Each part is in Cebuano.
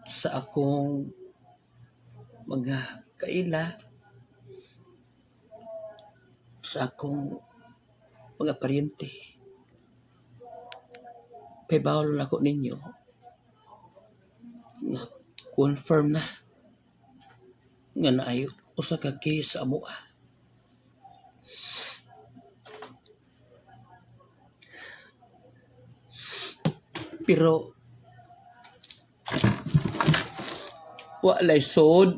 Sa akong mga kaila, sa akong mga paryente. Pabawol na ko ninyo nga confirm na nga naay usa ka case sa amoa. Pero walay sod.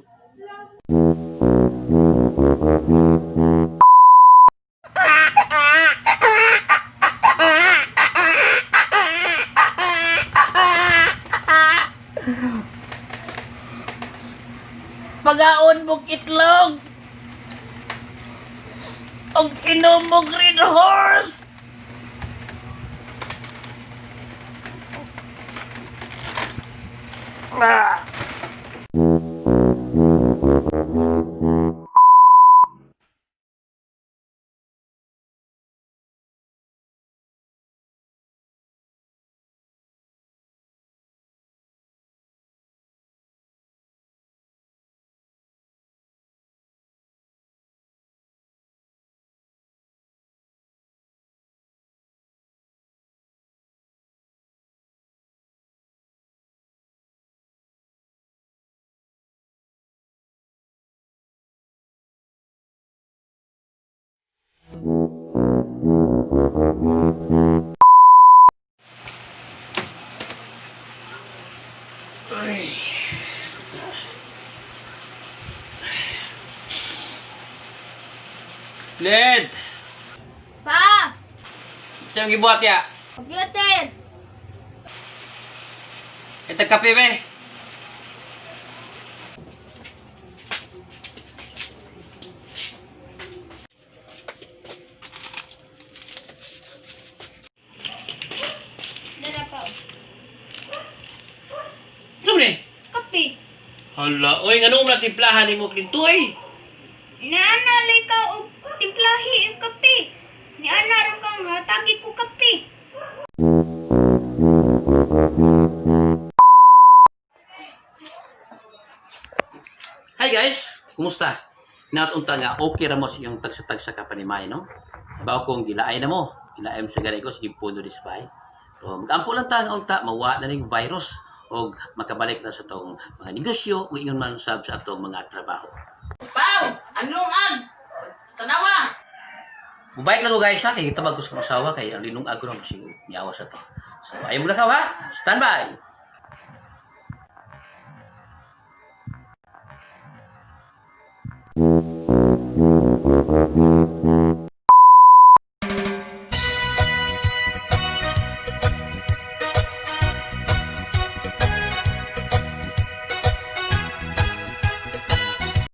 Pagaon mo itlog. Og inom mo Green Horse. Ah. Ay. Led! Pa! Siyang gibuhat ya? Computer! Ito kape be. Dara pa. Ano ni? Kape. Hala, oy, ngano mo na timplahan nimo kintoy? Inaanalay ka og timplahi ang kape. Niana ra kang hatagi ko kape. Hi guys! Kumusta? Natunta nga, okay ra mo sa iyong tagsa-tagsa ka panimay, no? Bawo kong gilaay na mo. Gilaay mo sa ganay ko, sige puno disbay. So, mag-ampo lang ta nga unta, mawa na ning virus o makabalik na sa tong mga negosyo o ingon man sab sa atong mga trabaho. Pau! Anong ag? Tanawa! Mubike lang ko guys ha, kay tabag ko sa asawa kay ang linong agro masig niawa sa to. So ayaw mo na ka ha. Stand by.